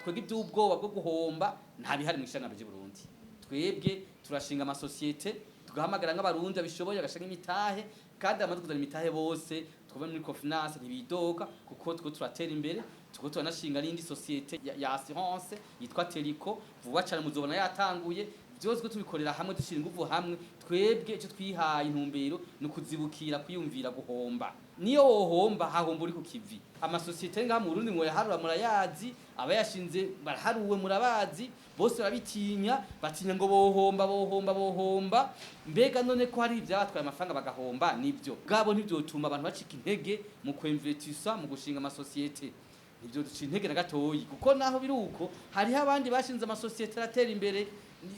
Twebwe iby'ubwoba bwo guhomba nta bihari mu ishirahamwe ry'u Burundi. Twebwe turashinga amasosiyete, tugahamagara nk'abarundi babishoboye bagashinga imitahe, kandi abamaze kuzana imitahe bose twaba muri Cofinance ntibidoga, kuko two turatera imbere. Tuko turanashinga n'indi société ya assurance yitwa Terico, vuba cyane muzobona yatanguye. Byose ko tubikorera hamwe, dushyira ingufu hamwe. Twebwe icyo twihaye intumbero ni ukuzibukira kwiyumvira guhomba. Niyo wohomba, hahomba uri ku kivi. Amasosiyete ngaha mu Burundi ngo yaharura murayazi, abayashinze baraharuwe murabazi, bose barabitinya, batinya ngo bohomba, bohomba, bohomba. Mbega none ko hari ibyabatwaye amafaranga bagahomba, nibyo bwabo ntibyotuma abantu bacika intege mu kwemvetisa, mu gushinga amasosiyete? Nibyo duca intege na gatoyi, kuko naho biri uko hariho abandi bashinze amasosiyete aratera imbere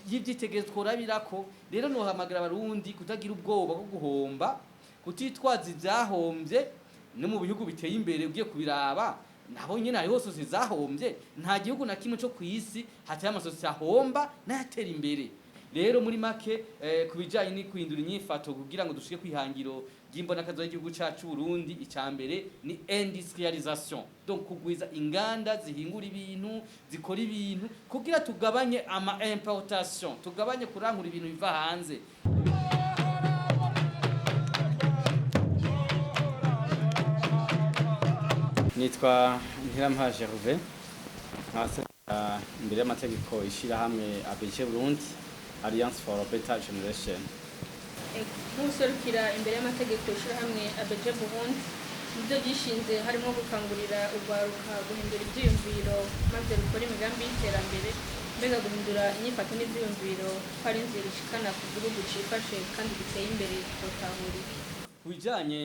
y'ibyitegererezo tworabirako. Rero nohamagara abarundi kutagira ubwoba bwo guhomba, kutitwaza ibyahombye. No mu bihugu biteye imbere ugiye kubiraba, nabo nyine hariho sosiyete zahombye. Nta gihugu na kimwe cyo ku isi hateye amasosiyete ahomba n'ayatera imbere. Rero muri make, ku bijyanye no guhindura inyifato kugira ngo dushike kwihangiro ry'imbonakazo y'igihugu cyacu Burundi, icya mbere ni industrialisation, donc kugwiza inganda zihingura ibintu, zikora ibintu, kugira tugabanye ama importation, tugabanye kurangura ibintu biva hanze. Nitwa Ntirampa Gervais, nkaba imbere y'amategeko ishyirahamwe ABG Burundi, Alliance for a Better Generation. Nk'userukira imbere y'amategeko ishyirahamwe ABG Burundi, mu byo byishinze harimo gukangurira urwaruka guhindura ibyiyumviro maze rukora imigambi y'iterambere. Mbega guhindura inyifato n'ibyiyumviro ko ari inzira ishikana ku gihugu cifashe kandi giteye imbere, twotahura iki? Ku bijyanye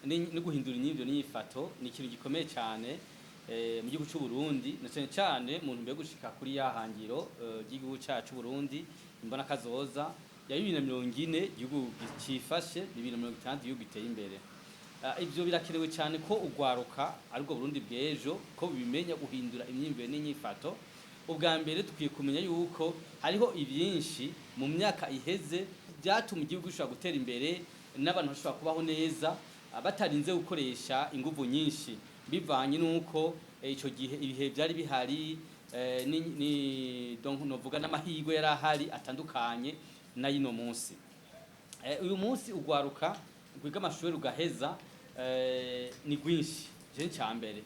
no guhindura inyumviro n'inyifato, ni ikintu gikomeye cyane mu gihugu cy'u Burundi, na cyane cyane mu ntumbero yo gushika kuri ya hangiro ry'igihugu cyacu Burundi, imbona kazoza ya 2040, igihugu cifashe, 2060, igihugu giteye imbere. Ibyo birakenewe cyane ko ugwaruka, aribwo Burundi bw'ejo, ko bimenya guhindura imyumvire n'inyifato. Ubwa mbere dukwiye kumenya yuko hariho ibyinshi mu myaka iheze byatuma igihugu gishobora gutera imbere n'abantu bashobora kubaho neza batarinze gukoresha inguvu nyinshi, bivanye n'uko ico gihe ibihe byari bihari, ni donc novuga n'amahirwe yari ahari atandukanye n'ayino munsi. Uyu munsi ugwaruka rwiga amashuri rugaheza ni rwinshi je cya mbere,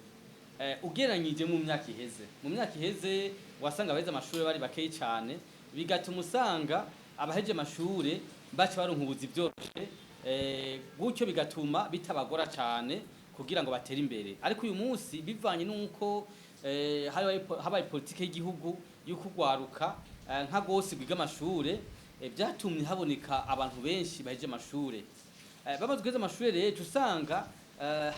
ugereranyije mu myaka iheze. Mu myaka iheze wasanga abaheze amashuri bari bakeyi cyane, bigatuma usanga abaheje amashuri baca baronka ubuzi byoroshe, gutyo bigatuma bitabagora cyane kugira ngo batere imbere. Ariko uyu munsi, bivanye n'uko habaye politike y'igihugu yo kugwaruka nka gose rwiga amashure, byatumye haboneka abantu benshi baheje amashure. Bamaze guheza amashure rero, usanga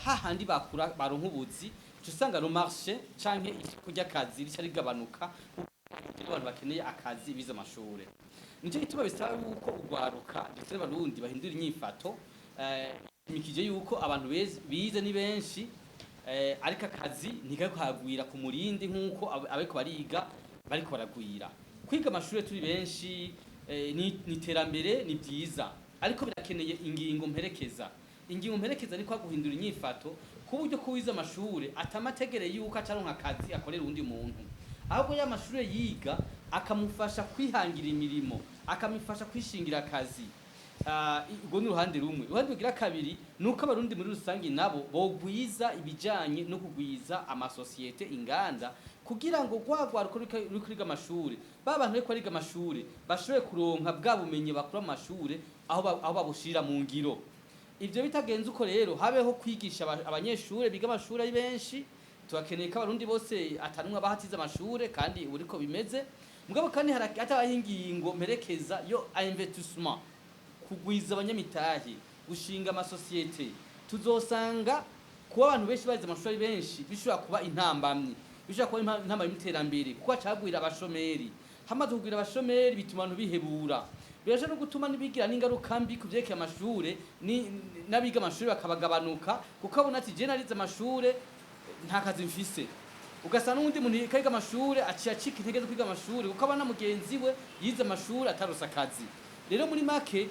hahandi bakura baronka ubuzi, usanga le marché canke isoko ry'akazi rica rigabanuka, abantu bakeneye akazi bize amashure. Nico gituma bisaba yuko ugwaruka ndetse n'abarundi bahindura inyifato, imikije yuko abantu bize ni benshi, ariko akazi ntikariko karagwira ku murindi nk'uko abariko bariga bariko baragwira. Kwiga amashure turi benshi ni iterambere, ni byiza, ariko birakeneye ingingo mperekeza. Ingingo mperekeza ni kwa guhindura inyifato, ku buryo ko wize amashure atamategereye yuko acaronka akazi akorera uwundi muntu, ahubwo ya mashure yiga akamufasha kwihangira imirimo, akamufasha kwishingira akazi. Urwo ni uruhande rumwe. Uruhande rugira kabiri ni uko abarundi muri rusange nabo bogwiza ibijanye no kugwiza amasosiyete, inganda, kugira ngo rwa rwaruka ruriko rwiga amashure, ba bantu bariko bariga amashure bashobore kuronka bwa bumenyi bakura mu mashure, aho babushirira mu ngiro. Ibyo bitagenze uko rero, habeho kwigisha abanyeshure biga amashure ari benshi. Turakeneye ko abarundi bose atanumwe abahatize amashure, kandi uriko bimeze. Mugabo kandi hatabaho ingingo mperekeza yo investissement, kugwiza abanyamitahe, gushinga amasosiyete, tuzosanga kuba abantu benshi barize amashuri ari benshi bishobora kuba intambamyi, bishobora kuba intambamyi y'iterambere, kuko hacagwira abashomeri. Hamaze kugwira abashomeri, bituma abantu bihebura, birashobora no gutuma nibigira n'ingaruka mbi ku vyerekeye amashure, n'abiga amashure bakabagabanuka, kuko abona ati: "Je narize amashure, nta kazi mfise." Ugasanga n'uwundi muntu yiga amashure aciye acika intege zo kwiga amashure, kuko abona mugenzi we yize amashure atarose akazi. Rero muri make,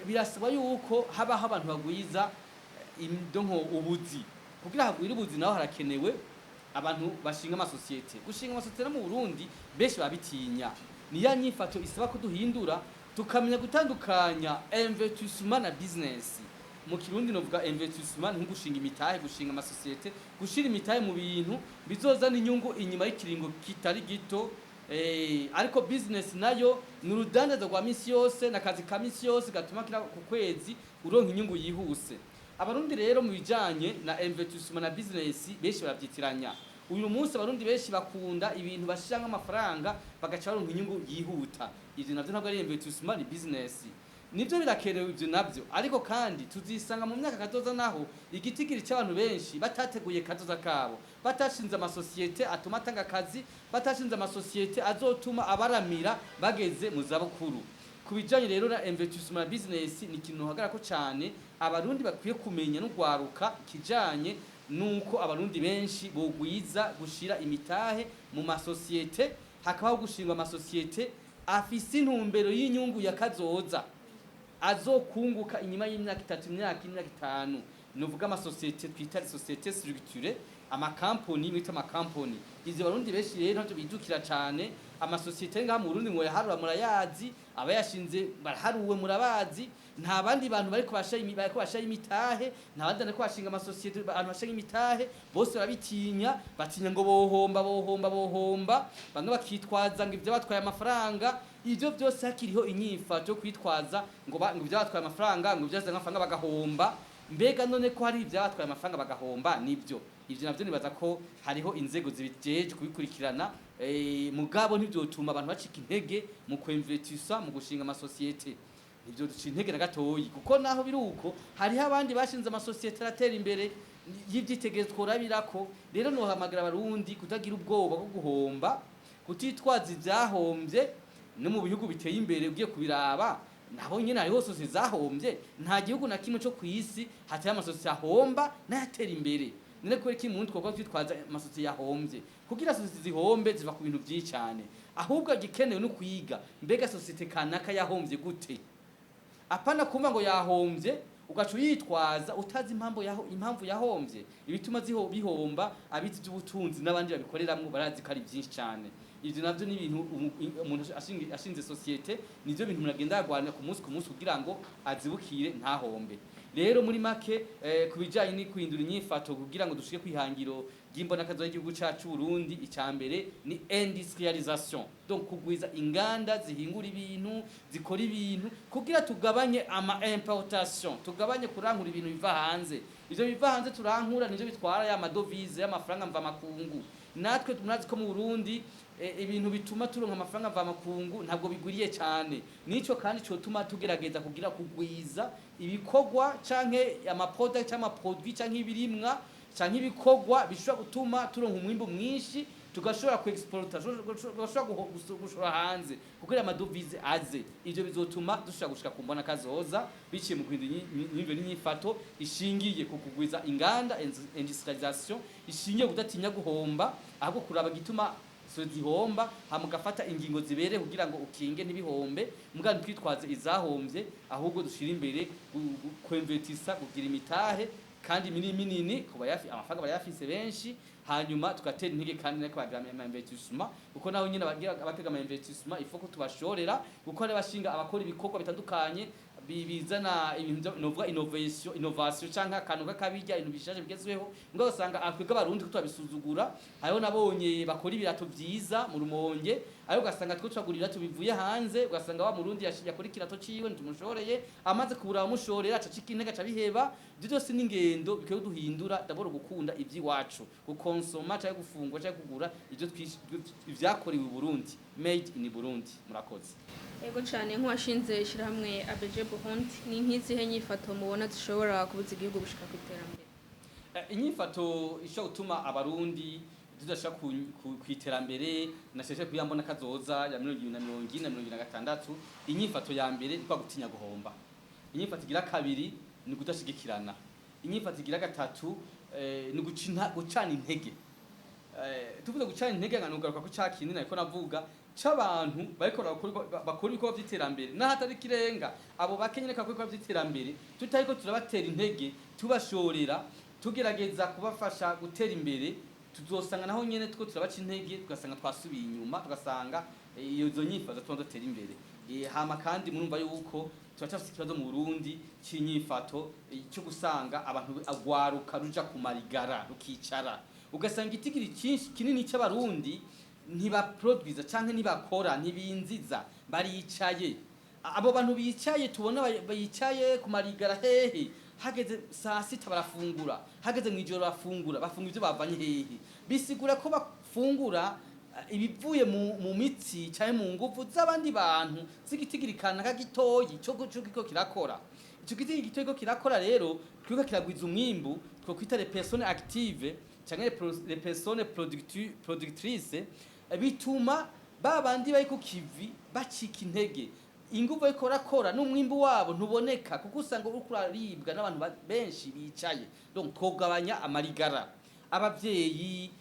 birasaba yuko habaho abantu bagwiza donc ubuzi. Kugira hagwire ubuzi naho harakenewe Abantu bashinga amasosiyete, gushinga amasosiyete no mu Burundi benshi babitinya. Ni ya nyifato isaba ko duhindura, tukamenya gutandukanya investissement na business. Mu Kirundi novuga investissement nko gushinga imitahe, gushinga amasosiyete, gushira imitahe mu bintu bizozana inyungu inyuma y'ikiringo kitari gito. Ariko business nayo ni urudandazo rwa misi yose n'akazi ka misi yose gatuma kira ku kwezi uronka inyungu yihuse. Abarundi rero mu bijanye na investissement na business benshi baravyitiranya. Uyu munsi Abarundi benshi bakunda ibintu bashiramo amafaranga bagaca baronka inyungu yihuta. Ivyo navyo ntabwo ari investissement, ni business. Nivyo birakenewe ivyo navyo, ariko kandi tuzisanga mu myaka kazoza naho igitigiri c'abantu benshi batateguye kazoza kabo, batashinze amasosiyete atuma atanga akazi, batashinze amasosiyete azotuma abaramira bageze mu zabukuru. Ku bijanye rero na investissement na business, ni ikintu ko cane Abarundi bakwiye kumenya no gwaruka, kijanye nuko Abarundi benshi bogwiza gushira imitahe mu masosiyete, hakabaho gushingwa amasosiyete afise intumbero y'inyungu ya kazoza, azokunguka inyuma y'imyaka 3, imyaka 4, imyaka 5. Nuvuga amasosiyete twita société structurée, amakamponi mwita amakamponi. Ivyo Barundi benshi rero ntavyo bijukira cane. Amasosiyete ngaha mu Burundi ngo yaharura murayazi, abayashinze baraharuwe murabazi. Nta bandi bantu bariko bashaye imitahe, nta bandi bariko bashinga amasosiyete. Abantu bashinga imitahe bose barabitinya, batinya ngo bohomba, bohomba, bohomba. Bamwe bakitwaza ngo ivyo batwaye amafaranga. Ivyo byose hakiriho inyifato yo kwitwaza ngo ivyo batwaye amafaranga, ngo ivyazanye amafaranga bagahomba. Mbega none ko hari ibyabatwaye amafaranga bagahomba? Nibyo, ivyo navyo nibaza ko hariho inzego zibijejwe kubikurikirana. Mugabo ntivyotuma abantu bacika intege mu kwinvestisa, mu gushinga amasosiyete. Ntivyo duca intege na gatoyi, kuko naho biri uko hariho abandi bashinze amasosiyete aratera imbere y'ivyitegererezo tworabirako. Rero nohamagara Abarundi kutagira ubwoba bwo guhomba, kutitwaza ivyahombye. No mu bihugu biteye imbere ugiye kubiraba, nabo nyene hariho sosiyete zahombye. Nta gihugu na kimwe co kw'isi hateye amasosiyete ahomba n'ayatera imbere. None kubera iki mu twakora twitwaza amasosiyete yahombye? Kugira sosiyete zihombe ziva ku bintu vyinshi cane. Ahubwo igikenewe no kwiga mbega sosiyete kanaka yahombye gute, apana kumva ngo yahombye ugaca uyitwaza utazi impamvu yahombye, ibituma ziho bihomba. Abizi by'ubutunzi n'abandi babikoreramwo barazi ko ari byinshi cyane. Ivyo navyo ni ibintu umuntu ashinze société, nivyo bintu umuntu agenda yarwanira ku munsi ku munsi kugira ngo azibukire ntahombe. Rero muri make, ku bijanye no guhindura inyifato kugira ngo dushike kwihangiro ry'imbonakazo y'igihugu cacu Burundi, icya mbere ni industrialisation, donc kugwiza inganda zihingura ibintu, zikora ibintu, kugira tugabanye ama importation, tugabanye kurankura ibintu biva hanze. Ivyo biva hanze turankura nivyo bitwara ya madovize, y'amafaranga mva makungu. Natwe murazi ko mu Burundi ibintu bituma turonka amafaranga mva makungu ntabwo bigwiriye cyane. Nico kandi cotuma tugerageza kugira kugwiza ibikorwa canke ama product canke ama produit canke ibirimwa canke ibikorwa bishobora gutuma turonka umwimbu mwinshi, tugashobora ku exporta, tugashobora gushora hanze kugira amadovize aze. Ivyo bizotuma dushobora gushika ku mbona kazoza biciye mu guhindura imyumvire n'inyifato ishingiye ku kugwiza inganda, industrialisation, ishingiye kudatinya guhomba, ahubwo kuraba gituma so zihomba, hama ugafata ingingo zibereye kugira ngo ukinge ntibihombe. Mbwa ntitwitwaze izahombye, ahubwo dushira imbere kwinvestisa, kugira imitahe kandi minini minini kuba yafi amafaranga barayafise benshi. Hanyuma tugatera intege kandi nako bagira ama investissement, kuko naho nyine abagira abatega ama investissement ifo ko tubashorera, kuko ari bashinga abakora ibikorwa bitandukanye bizana ibintu novuga innovation canke akantu k'akabirya, ibintu bishaje bigezweho. Ngo usanga twebwe Abarundi ko turabisuzugura. Hariho nabonye bakora ibirato vyiza mu Rumonge, ariko ugasanga twe turagura ibirato bivuye hanze. Ugasanga wa Murundi yakora ikirato ciwe ntumushoreye, amaze kubura abamushorera aca acika intege, aca biheba. Ivyo byose n'ingendo bikwiye duhindura. D'abord gukunda ivy'iwacu, gukonsoma canke gufungura canke kugura ivyo ivyakorewe i Burundi, made in Burundi. Murakoze. Ego cyane. Nk'uwashinze ishyirahamwe ABG Burundi, ni nk'izihe nyifato mubona zishobora kubuza igihugu gushika ku iterambere? Inyifato ishobora gutuma Abarundi tudashaka ku iterambere nasheshe kuyambona kazoza ya 2040 na 2046, inyifato ya mbere ni kwa gutinya guhomba. Inyifato igira kabiri ni kudashigikirana. Inyifato igira gatatu ni gucana intege. Tuvuze gucana intege, nka nugaruka ko ca kinini ariko navuga c'abantu bariko bakora ibikorwa vy'iterambere n'ahatari kirenga. Abo bake nyene bakora ibikorwa vy'iterambere, tutariko turabatera intege, tubashorera, tugerageza kubafasha gutera imbere. Tuzosanga naho nyene two turabaca intege, tugasanga twasubiye inyuma, tugasanga iyo zo nyifato tuma dutera imbere. Hama kandi murumva yuko turacafise ikibazo mu Burundi c'inyifato, cyo gusanga abantu agwaruka ruja kumarigara rukicara, ugasanga itigiri cinshi kinini c'Abarundi ntibaproduiza canke ntibakora, ntibinziza, baricaye. Abo bantu bicaye tubona bicaye ku marigara hehe, hageze saa sita barafungura, hageze mw'ijoro barafungura, bafungura ivyo bavanye hehe? Bisigura ko bafungura ibivuye mu mitsi canke mu nguvu z'abandi bantu z'igitigiri kanaka gitoyi cyo kiko kirakora. Ico gitigiri gitoyi ko kirakora rero kiriko kiragwiza umwimbu, twokwita les personnes actives canke les personnes productrices, bituma ba bandi bari ku kivi bacika intege, inguvu bariko barakora n'umwimbu wabo ntuboneka, kuko usanga uriko uraribwa n'abantu benshi bicaye. Donc twogabanya amarigara, abavyeyi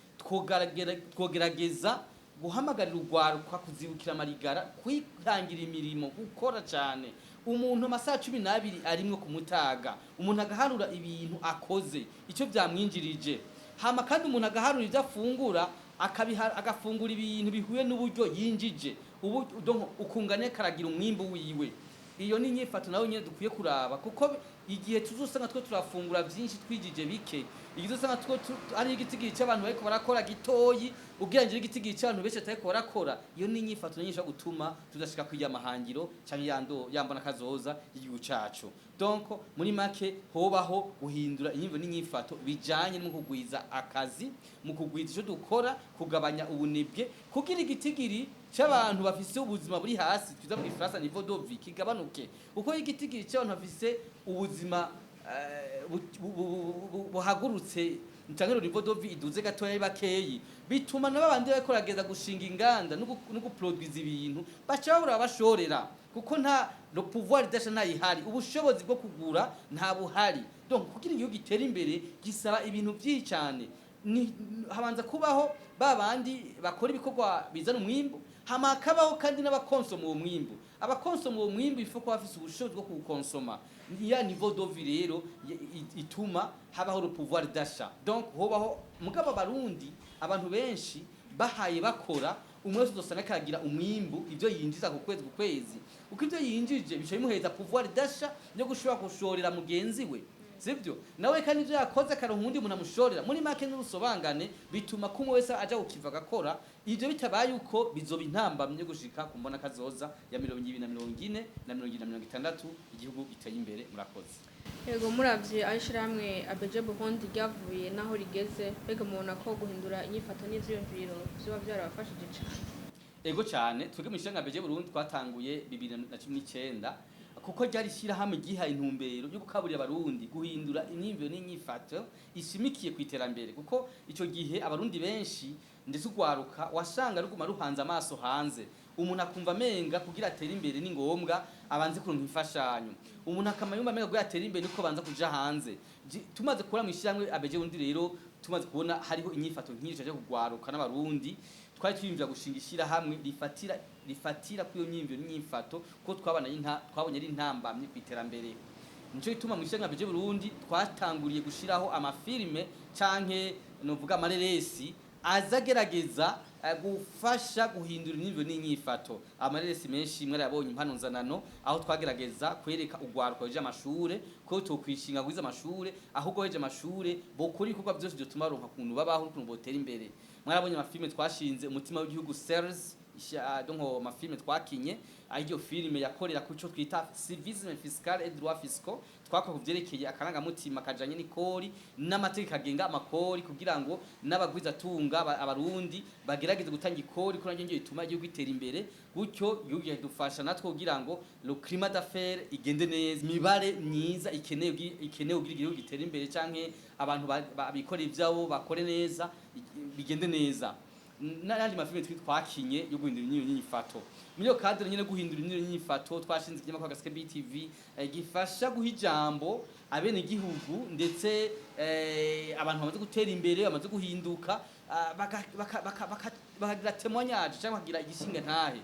twogerageza guhamagarira urwaruka kuzibukira amarigara, kwihangira imirimo, gukora cyane. Umuntu amasaha 12 arimwo kumutaga, umuntu agaharura ibintu akoze, icyo byamwinjirije. Hama kandi umuntu agaharura ibyo afungura, agafungura ibintu bihuye n'uburyo yinjije ubu, donc ukungane karagira umwimbu wiwe. Iyo ni inyifato nawe nyine dukwiye kuraba, kuko igihe tuzosanga two turafungura byinshi twijije bike, igihe tuzosanga two ari igitigiri cy'abantu bariko barakora gitoyi ugereranyije n'igitigiri cy'abantu benshi batariko barakora, iyo ni inyifato nyinshi ishobora gutuma tudashika kuri ya mahangiro canke yando yambona kazoza y'igihugu cacu. Donc muri make hobaho guhindura inyimvo n'inyifato bijanye no kugwiza akazi, mu kugwiza ico dukora, kugabanya ubunebwe, kugira igitigiri cy'abantu bafise ubuzima buri hasi, twiza mu Gifaransa niveau de vie, kigabanuke. Kuko igitigiri cy'abantu bafise ubuzima buhagurutse canke le niveau de vie iduze gatoya ari bakeyi, bituma na babandi bariko barageza gushinga inganda no guproduiza ibintu baca babura abashorera, kuko nta le pouvoir d'achat ntayihari, ubushobozi bwo kugura nta buhari. Donc kugira igihugu gitere imbere gisaba ibintu byinshi cyane. Ni habanza kubaho ba bandi bakora ibikorwa bizana umwimbu, hama hakabaho kandi n'abakonsoma uwo mwimbu. Abakonsoma uwo mwimbu ifo kuba bafise ubushobozi bwo kuwukonsoma. Ya niveau de vie rero ituma habaho le pouvoir d'achat. Donc hobaho mugabo Abarundi, abantu benshi bahaye bakora, umwe wese uzosanga akagira umwimbu, ibyo yinjiza ku kwezi ku kwezi, uko ibyo yinjije bica bimuhereza pouvoir d'achat yo gushobora gushorera mugenzi we, sibyo? Nawe kandi ibyo yakoze akaronka uwundi muntu amushorera. Muri make n'urusobangane, bituma kumwe wese aja kukiva agakora. Ibyo bitabaye uko bizoba intambamyi yo gushika ku mbona kazoza ya 2040 na 2060, igihugu giteye imbere. Murakoze. Yego, muravye aho ishirahamwe ABG Burundi ryavuye n'aho rigeze, mbega mubona ko guhindura inyifato n'ivyiyumviro vyoba vyarabafashije cane? Ego cyane. Twebwe mu ishyirahamwe ABG Burundi twatanguye 2019, kuko ryari ishyirahamwe ryihaye intumbero yo gukaburira Abarundi guhindura imyumviro n'inyifato ishimikiye ku iterambere, kuko icyo gihe Abarundi benshi ndetse urwaruka wasanga ruguma ruhanze amaso hanze. Umuntu akumva amenga kugira atere imbere ni ngombwa abanze kuronka imfashanyo, umuntu akama yumva amenga kugira atere imbere niko banza kuja hanze. Tumaze kubona mu ishyirahamwe ABG Burundi rero, tumaze kubona hariho inyifato nk'iyo cyo kugwaruka n'Abarundi, twari twiyumvira gushinga ishyirahamwe rifatira kuri iyo myumviro n'inyifato, ko twabona inta twabonye ari intambamyi ku iterambere. Nico gituma mu ishyirahamwe ABG Burundi twatanguriye gushiraho amafilme canke novuga amareresi azagerageza gufasha guhindura imyumviro n'inyifato. Amareresi menshi mwarayabonye, impano nzanano, aho twagerageza kwereka urwaruka ruje amashure ko tokwishinga gwiza amashure, ahubwo heje amashure bokora ibikorwa byose byotuma baronka kuntu babaho n'ukuntu botera imbere. Mwarabonye amafilme twashinze, Umutima w'Igihugu Series, donc amafilme twakinye, aho filime yakorera ku cyo twita civisme fiscal et droit fiscaux. Twakora ku vyerekeye akarangamutima kajanye n'ikori n'amategeko agenga amakori, kugira ngo n'abagwizatunga Abarundi bagerageze gutanga ikori, ko naryo ngiye bituma igihugu gitera imbere. Gutyo igihugu kidufasha natwe kugira ngo le climat d'affaires igende neza, imibare myiza ikenewe kugira igihugu gitere imbere, canke abantu bikora ivyabo bakore neza, bigende neza. N'ayandi mafilme twakinye yo guhindura imyumviro n'inyifato. Muri iyo cadre nyene guhindura imyumviro n'inyifato, twashinze ikinyamakuru Agaseke BTV, gifasha guha ijambo abene gihugu ndetse abantu bamaze gutera imbere, bamaze guhinduka, bakagira témoignage cyangwa bakagira igishinga ntahe,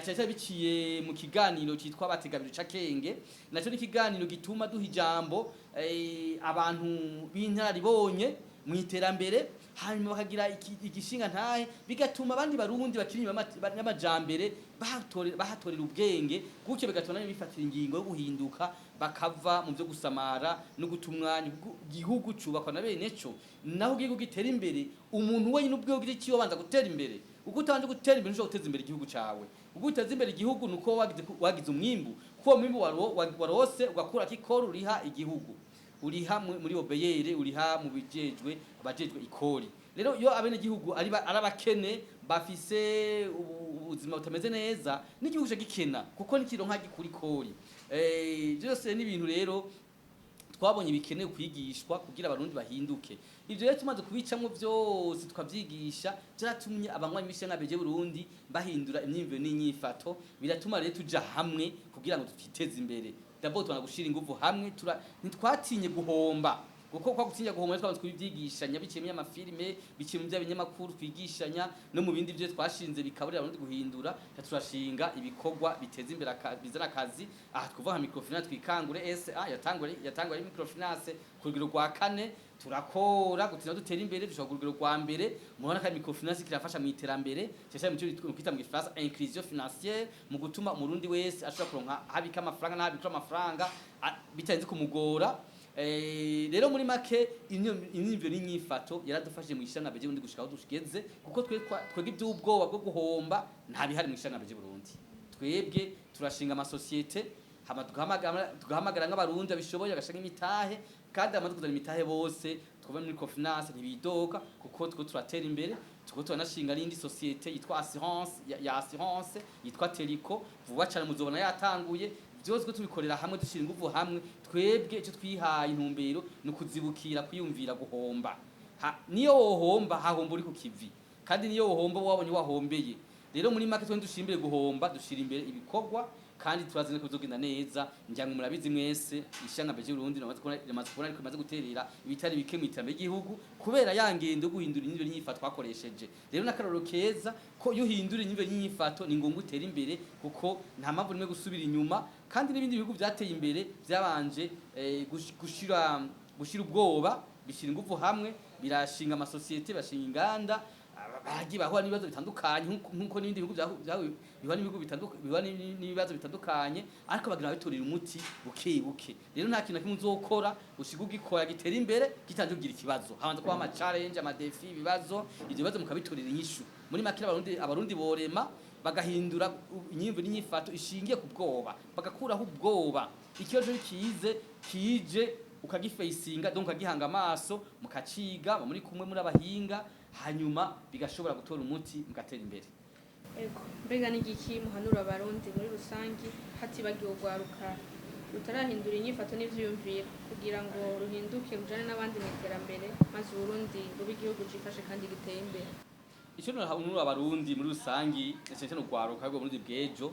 cyane cyane biciye mu kiganiro cyitwa Bategabiro Cakenge. Nacyo ni ikiganiro gituma duha ijambo abantu b'inararibonye mu iterambere. Hanyuma bakagira igishinga ntahe, bigatuma abandi Barundi bakiri inyuma y'amajambere bahatorera ubwenge, gutyo bigatuma nabo bifatira ingingo yo guhinduka, bakava mu byo gusamara no guta umwanya. Kuko igihugu cubakwa na bene co. Naho igihugu gitera imbere, umuntu wenyine ubwiwe ugira icyo abanza gutera imbere. Uko utabanje gutera imbere, ntushobora guteza imbere igihugu cawe. Uko uteza imbere igihugu nuko wagize umwimbu, kuko uwo mwimbu warose ugakurako ikori uriha igihugu, uriha muri OBR, uriha mu bijejwe, abajejwe ikori. Rero iyo abene gihugu ari abakene, bafise ubuzima butameze neza, n'igihugu ca gikena, kuko n'ikironka gikura ikori. Byose ni ibintu rero twabonye bikenewe kwigishwa kugira Abarundi bahinduke. Ivyo rero tumaze kubicamwo vyose, tukavyigisha, vyaratumye abanywanyi b'ishirahamwe ABG Burundi bahindura imyumviro n'inyifato. Biratuma rero tuja hamwe kugira ngo twiteze imbere. D'abord tubana gushira inguvu hamwe, ntitwatinye guhomba, kuko kwa gutinya guhomba twabanze kubivyigishanya biciye mu y'amafilime, biciye mu by'abinyamakuru twigishanya, no mu bindi byo twashinze bikaburira Abarundi guhindura. Turashinga ibikorwa biteza imbere, bizana akazi. Aha tkuvuga nka microfinance Twikangure SA, yatangure ari microfinance ku rugero rwa kane. Turakora gutina dutera imbere, dushobora ku rugero rwa mbere. Murabona ko microfinance kirafasha mu iterambere, cyane cyane mu cyo twita mu gifaransa inclusion financière, mu gutuma Umurundi wese ashobora kuronka ahabika amafaranga n'ahabikura amafaranga bitarenze kumugora. Rero muri make, imyumviro n'inyifato yaradufashije mu ishirahamwe ABG Burundi gushika aho dushigeze, kuko twebwe iby'ubwoba bwo guhomba nta bihari mu ishirahamwe ABG Burundi. Twebwe turashinga amasosiyete, hama tugahamagara nk'Abarundi babishoboye bagashinga imitahe, kandi bamaze kuzana imitahe bose twaba muri Cofinance ntibidoga, kuko two turatera imbere. Tuko turanashinga n'indi société yitwa assurance, ya assurance yitwa Terico. Vuba cyane muzobona yatanguye. Byose ko tubikorera hamwe, dushyira ingufu hamwe. Twebwe icyo twihaye intumbero ni ukuzibukira kwiyumvira guhomba. Niyo wohomba, hahomba uri ku kivi, kandi niyo wohomba wabonye wahombeye. Rero muri make, twe dushyira imbere guhomba, dushyira imbere ibikorwa, kandi turazi ko bizogenda neza. Ngira ngo murabizi mwese, ishirahamwe ABG Burundi rimaze kubona ariko rimaze guterera ibitari bike mu iterambere ry'igihugu, kubera ya ngendo yo guhindura imyumvire n'inyifato twakoresheje. Rero n'akarorero keza ko iyo uhindura imyumvire n'inyifato ni ngombwa utere imbere, kuko nta mpamvu nimwe gusubira inyuma. Kandi n'ibindi bihugu byateye imbere byabanje gushira ubwoba, bishyira ingufu hamwe, birashinga amasosiyete, bashinga inganda, bagiye bahura n'ibibazo bitandukanye, nk'uko n'ibindi bihugu bihura n'ibihugu bihura n'ibibazo bitandukanye, ariko bagira babitorera umuti buke buke. Rero nta kintu na kimwe uzokora ushiga ugikora gitera imbere kitangiye kugira ikibazo. Habanza kuba ama challenge, ama défis, ibibazo. Ivyo bibazo mukabitorera inyishu. Muri make, Abarundi borema bagahindura inyimvo n'inyifato ishingiye ku bwoba, bagakuraho ubwoba. Ikibazo kize kije, ukagifeisinga, donc ukagihanga amaso, mukaciga muri kumwe muri abahinga, hanyuma bigashobora gutora umuti, mugatera imbere. Ego, mbega n'igiki muhanura Abarundi muri rusangi, hatibagiwe urwaruka rutarahindura inyifato n'ivyiyumviro, kugira ngo ruhinduke rujane n'abandi mu iterambere, maze Uburundi bube igihugu cifashe kandi giteye imbere? Icyo nohanura Abarundi muri rusangi, cyane cyane urwaruka rwo Burundi bw'ejo,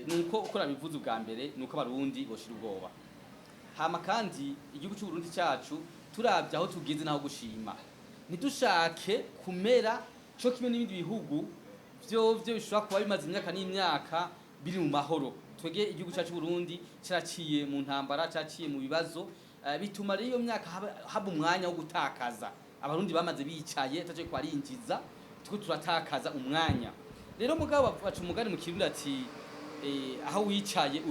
nuko uko nabivuze ubwa mbere, nuko Abarundi boshira ubwoba. Hama kandi igihugu cy'u Burundi cyacu, turavye aho tugeze naho gushima, ntidushake kumera co kimwe n'ibindi bihugu vyo bishobora kuba bimaze imyaka n'imyaka biri mu mahoro. Twebwe igihugu cyacu Burundi caraciye mu ntambara, caraciye mu bibazo, bituma rero iyo myaka haba umwanya wo gutakaza. Abarundi bamaze bicaye ataco kwarinjiza, turiko turatakaza umwanya. Rero mugabo baca umugani mu Kirundi ati aho wicaye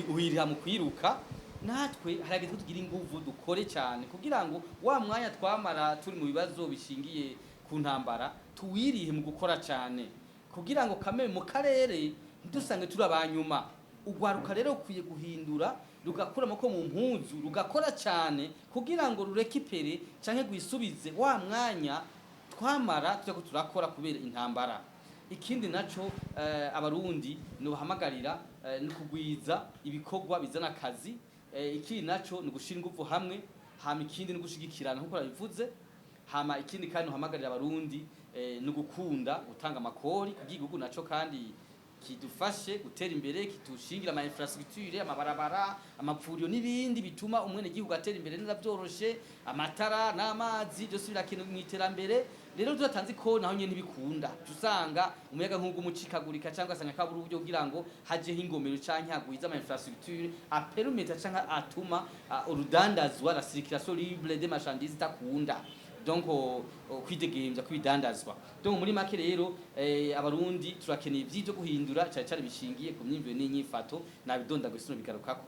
uhirira mu kwiruka. Natwe harageze ko tugira inguvu, dukore cyane kugira ngo wa mwanya twamara turi mu bibazo bishingiye ku ntambara tuwirihe mu gukora cyane, kugira ngo kame mu karere ntidusange turi abanyuma. Urwaruka rero rukwiye guhindura, rugakura amaboko mu mpuzu, rugakora cyane kugira ngo rurekipere canke rwisubize wa mwanya twamara turiko turakora kubera intambara. Ikindi naco, Abarundi nobahamagarira ni kugwiza ibikorwa bizana akazi. Ikindi naco ni gushira inguvu hamwe. Hama ikindi ni gushigikirana nkuko nabivuze. Hama ikindi kandi uhamagarira Abarundi ni ugukunda gutanga amakori, kugira igihugu naco kandi kidufashe gutera imbere, kitushingira ama infrastructure, amabarabara, amavuriro n'ibindi bituma umwene gihugu atera imbere neza byoroshe. Amatara n'amazi byose birakenewe mu iterambere. Rero tudatanze ko naho nyene ntibikunda, usanga umuyaga nk'ugu umucikagurika, cyangwa asanga kabura uburyo kugira ngo hajeho ingomero canke hagwize ama infrastructure apermeta canke atuma urudandazwa, la circulation libre des marchandises itakunda. Donc kwidegembya kw'ibidandazwa. Donc muri make rero, abarundi turakeneye ivyo guhindura, cyane cyane bishingiye ku myumvire n'inyifato. Nabidondaguye, sino bigarukako.